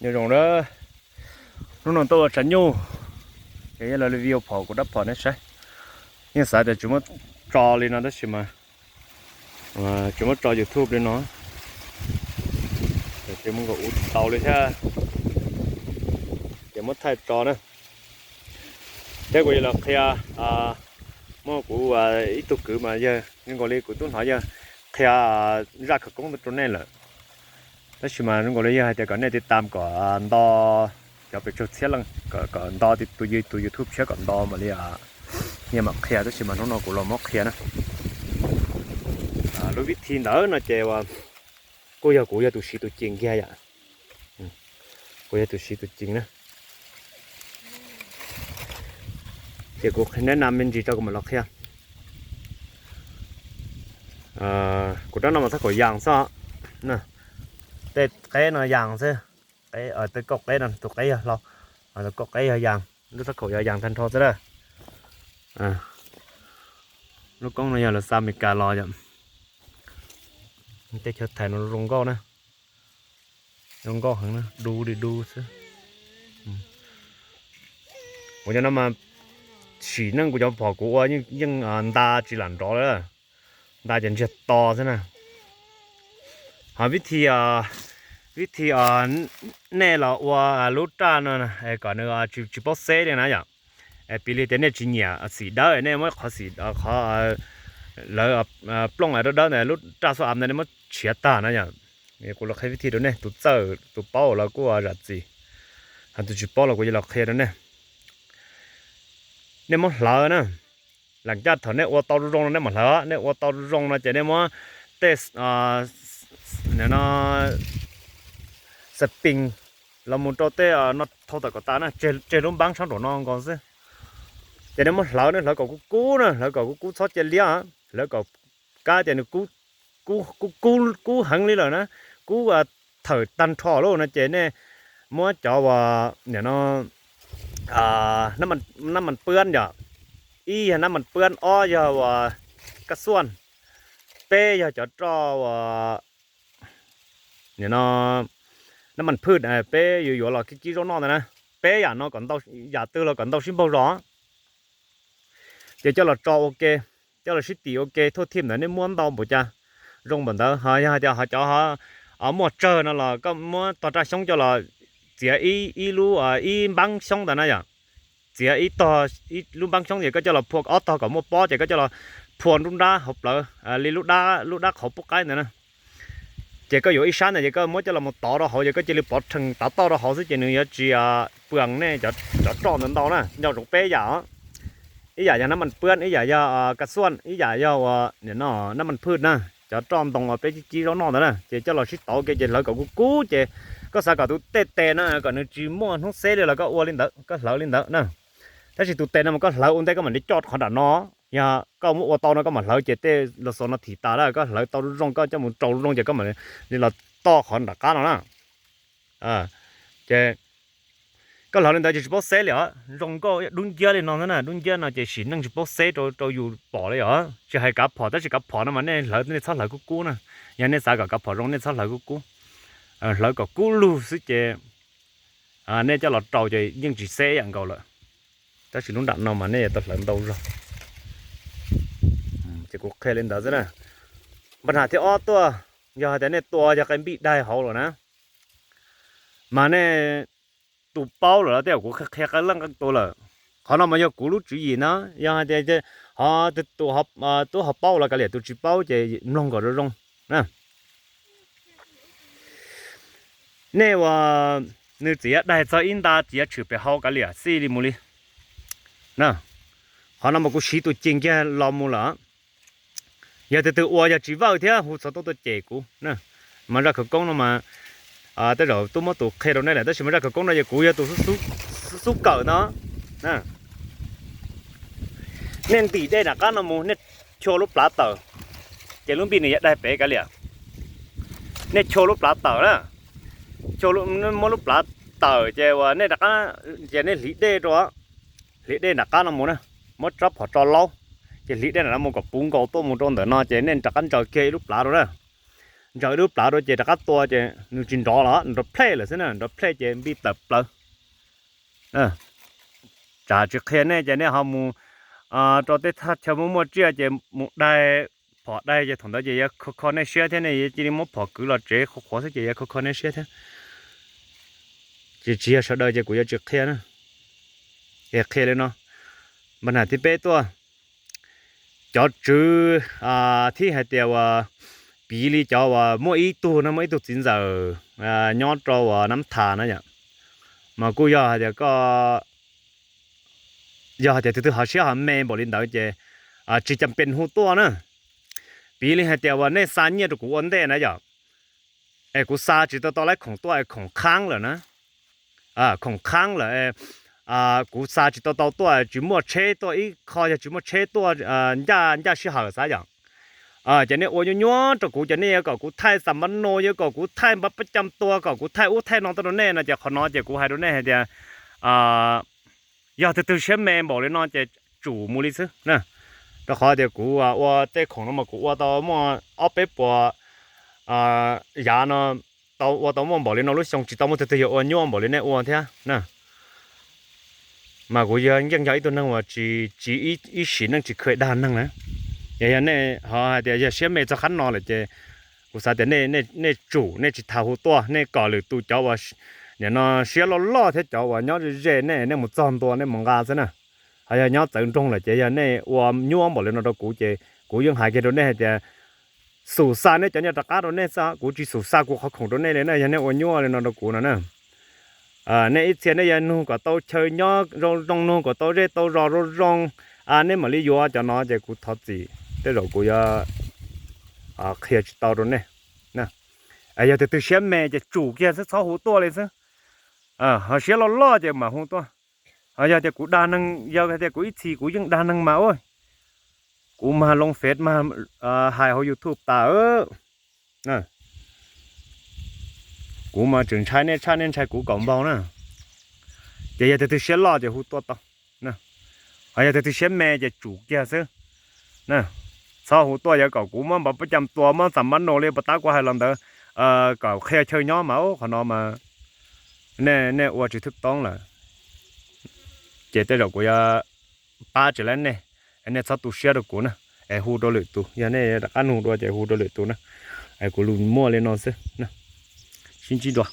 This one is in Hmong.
Nyob zoo na, hnub no tuaj ua tshav nyuj, ces yog los review phom kuv rab phom nej saib. Yeej xav tias tsis muab tso li no tab sis mas tsis muab tso YouTube li no, ces mus nkaum ua tsis tau li thiab, ces muab thaij tso na. Thiab kuv yuav los qhia, muaj kuv ib tug kwv mas yawg zoo nkaus li kuv twb hnov yawg qhia zaj khawv koob rau nej lawm, tab sis mas zoo nkaus li yawg hais tias kom nej tiv tam kom nto cov pes tsawg txhiab leej, kom nto tus YouTube tshiab kom nto mam li, nyias mam qhia, tab sis mas hnub no kuv los muab qhia na. Lub vib thi ntawd no ces kuj yog kuv yog tus siv tus cim kiag yom. Kuv yog tus siv tus cim na. Ces kuv neb nam me ntsis rau kuv mam los qhia. Kuv rab no mas txog kaum yas xwb. Tej qeb no yas xwb. Tej kauj qeb no tus qeb yog hlau, tus kauj qeb yog yas, lub txog kaum yog yas tag nrho xwb na. Lub koob no yog lawv xa Amelikas los yom. Tej chaw thaiv no zoo nkauj na, zoo nkauj heev na, du li du xwb. Kuv cov no mas sim neej kuv cov phom kuv ua yeej nta tsis lam nrov lawm, nta ces ntsiag to xwb na. Ho vib thi, vib thi nej los ua lub raj no kom nws tsis paub xeb li na yom. Piv li tias nej tsis nyiam xim dawb, nej muab qhov xim, qhov lawv plooj dawb dawb ntawd, lub raj xuab av ntawd nej muab tshiav tag na yom. Kuv los qhia vib thi rau nej, tus txawj tus paub los kuj zam txim, ho tus tsis paub los kuv yuav los qhia rau nej. Nej muab hlawv na, lam caj thaum nej ua tau zoo zoo no nej mam hlawv, nej ua tau zoo zoo no ces nej muab tej no xapees los mus rau tej no thau tawm kom tas na, tseg lub npaab sab nraum no nkaus xwb. Ces nej muab hlawv, nej hlawv kom kub kub na, hlawv kom kub kub txhob cia liab, hlawv kom kab tias nws kub, kub heev li lawm na, kub thawm tag nrho lawm no ces nej muab cov uas nim no nab mas pwab yom, ib yog nab mas pwab, ob yog uas kaj xuaj, peb yog cov roj uas nim no nab mas phwj, peb yuav yuav los kib kib zaub noj ntawd na. Peb yam no kom ntau, yam twg los kom ntau sib npaug zos. Ces coj los tso ua ke, coj los sib tim ua ke, thuaj thij ntawd nej muab ntau npaum cas zoo npaum ntawd. Ho yog hais tias ho cov muaj tsawg no los koj muab tog raj xyoob coj los txiav ib lub, ib npaab xyoob ntawd na yom, txiav ib tog, lub npaab xyoob ces koj coj los phua ob tog kom muaj pob ces koj coj los phua nruab nrab hauv plawv li lub dab qhauv pub qaib ntawd na. Ces koj yuav ib sab ntawd ces koj muab coj los mus tov rau hauv ces koj cia li pov rhees tav toj rau hauv xwb ces nws yuav tsis pwam nej cov roj ntawd ntau na. Nco ntsoov peb yam, ib yam yog nab mas pwab, ib yam yog kaj xuaj, ib yam yog uas nim no nab mas phwj na. Cov roj ntoo uas peb kib zaub noj ntawd na ces coj los sib tov ke ces hlawv kom kub kub ces koj xav kom tus tej tes na kom nws tsis muaj hnub xeb li los koj ua li ntawd, koj hlawv li ntawd na. Tab sis tus tes no mas koj hlawv ua ntej koj mam li coj qhov nram no. Yog koj muab ua tau no koj mam hlawv ces tej los xos no thim tas lawm, koj hlawv tau zoo koj coj mus rau zoo ces koj mam li los toj qhov nram qab no na. Ces koj hlawv li ntawd ces tsis paub xeb li os, zoo nkauj dub nciab li no xwb na, dub nciab no ces sim neej tsis paub xeb rau yus pom li os. Tsis hais kav phom tab sis kav phom no mas nej hlawv nej txhob hlawv kub kub na. Yog nej xav kom kav phom zoo nej txhob hlawv kub kub, hlawv kom kub lug xwb ces nej coj los rau ces yeej tsis xeb ib yam nkaus lawm. Tab sis lub nram no mas nej yuav tau hlawv ntau zog. Ces kuv qhia li ntawd xwb na. Npaj na thiab ob tuaj, yog hais tias nej tua yog qe npij daig hauv lawm na, mas nej tus paub lawm los tej zaum kuv qhia qee leej qee tus lawm. Qhov no mas yog kuv lub tswv yim na, yog hais tias ho tus tub ho paub los kav liam, tus tsis paub ces mloog kom zoo zoo na. Nej uas nws txiav daig txog ib nta txiav tshwm pem hau kav liam xij li mus li na. Qhov no mas kuv siv tus ceg kiag los mus lawm. Yog tus twg ua yog tsis vawj thiab hu xov tooj tuaj cem kuv na. Mas zaj khawv koob no mas tej zaum twb muab tus qhia rau nej lawm tab sis mas zaj khawv koob no yog kuv yog tus xub kawm no. Nej ntim dej nram qab no mus, nej chua lub plhav tawm, ces lub npij nws yuav daig pem kav liam. Nej chua lub plhav tawm na, muab lub plhav tawm ces uas nej rov qab, ces nej hliv dej rau, hliv dej nram qab no mus na, muab rab phom tso laub, ces hliv dej nram no mus kom puv nkaus tuaj mus rau ntawm no ces nej rov qab ntsaws kiag ib lub plhav rau na. ntsaws ib lub plawv rau ces rov qab tua ces nws tsis nrov los nrov plhej lawm xwb na, nrov plhej ces npij tawm plaws. Tsam tsis qhia nej ces nej ho mus rau tej thaj chaw muaj muaj tsiaj ces mus daig, phom daig ces thaum ntawd ces yuav kho kho nej siab thiab, nej yuav cia li muab phom kwv los tsev qhuav qhuav xwb ces yuav kho kho nej siab thiab. Ces tsis yog sawv daws ces kuv yuav tsis qhia na. Es qhia li no, npaj na thib peb tuaj, cov tswv thib hais tias uas piv li cov uas muaj ib tug no, muaj ib tug txiv ntxawm nyob rau uas Nab Thas na yom, mas kuj yog hais tias koj, yog hais tias tus twg ho siab ho me npaum li ntawd ces tsis cam pes hu tuaj na. Piv li hais tias uas nej xa nyiaj rau kuv ua ntej na yom, es kuv xa tsis tau tau lawv khoom tuaj es khoom qhab lawm na, khoom qhab lawm, kuv xa tsis tau tau tuaj, tsis muaj tsheb tuaj ib qho, yog tsis muaj tsheb tuaj ncaj ncaj sij hawm xav yom. Ces nej ua nyuaj nyuaj rau kuv, ces nej yuav kom kuv thaij xam mab no, yuav kom kuv thaij npab pab cam tua, kom kuv thaij ub thaij no tuaj rau nej no ces qhov no ces kuv hais rau nej hais tias yog tus twg siab me npaum li no ces tsum mus li xwb na. Rau qhov tias kuv ua tej khoom no mas kuv ua tau muaj ob peb puas yav no, tau ua tau muaj npaum li no lub xyoo, tsis tau muaj tus twg yog ua nyuaj npaum li nej ua thiab na. Mas kuv yog yeej yog ib tug neeg uas tsis, tsis ib sim neej tsis kheev dag neeg na. Yog, yog nej ho hais tias yog siab me txog qhov no lawm ces kuv xav tias nej tsum, nej tsis tas hu tuaj, nej kom lwm tus cov uas nim no siab loj loj thiab cov uas nyob ze ze nej, nej mus txog ntua nej mus nqa xwb na. Ho yog nyob txawv nroog lawm ces yog nej ua nyuaj npaum li no rau kuv ces kuv yeej hais kiag rau nej hais tias xum xa nej cov nyiaj rov qab rau nej xwb, kuv tsis xum xa kuv qhov khoom rau nej li na, yog nej ua nyuaj li no rau kuv no na. Nej ib txhia nej yuav nug kom tau chaw nyob zoo zoo, nug kom tau zej tau zos zoo zoo, nej mam li yuav cov no ces kuv thov txim, tej zaum kuv yuav qhia tsis tau rau nej. Yog tus twg siab me ces tsum kiag xwb, txhob hu tuaj li xwb. Ho siab loj loj ces mam hu tuaj. Ho yog tias kuv dag neeg, yog tias kuv ib txhis kuv yeej dag neeg mas ua, kuv mas loo Face mas hais hauv YouTube tas. Kuv mas tseem ntshai nej tshaj nej ntshai kuv kaum npaug na. Ces yog tias tus twg siab loj ces hu tuaj tau. Ho yog tias tus twg siab me ces tsum kiag xwb. Txhob hu tuaj, yuav kom kuv muab npam pab cam tua, muab xam mab no li pas tab kuv hais los ntawd, kom qhia chaw nyob mas qhov no mas nej ua tsis thwb toob lawm. Ces tej zaum kuv yuav pab tsis laib nej, nej txhob tu siab rau kuv na. Es hu rau lwm tus, yog nej rov qab nug dua ces hu rau lwm tus na. Es kuv lus muaj li no xwb. Sib ntsib dua.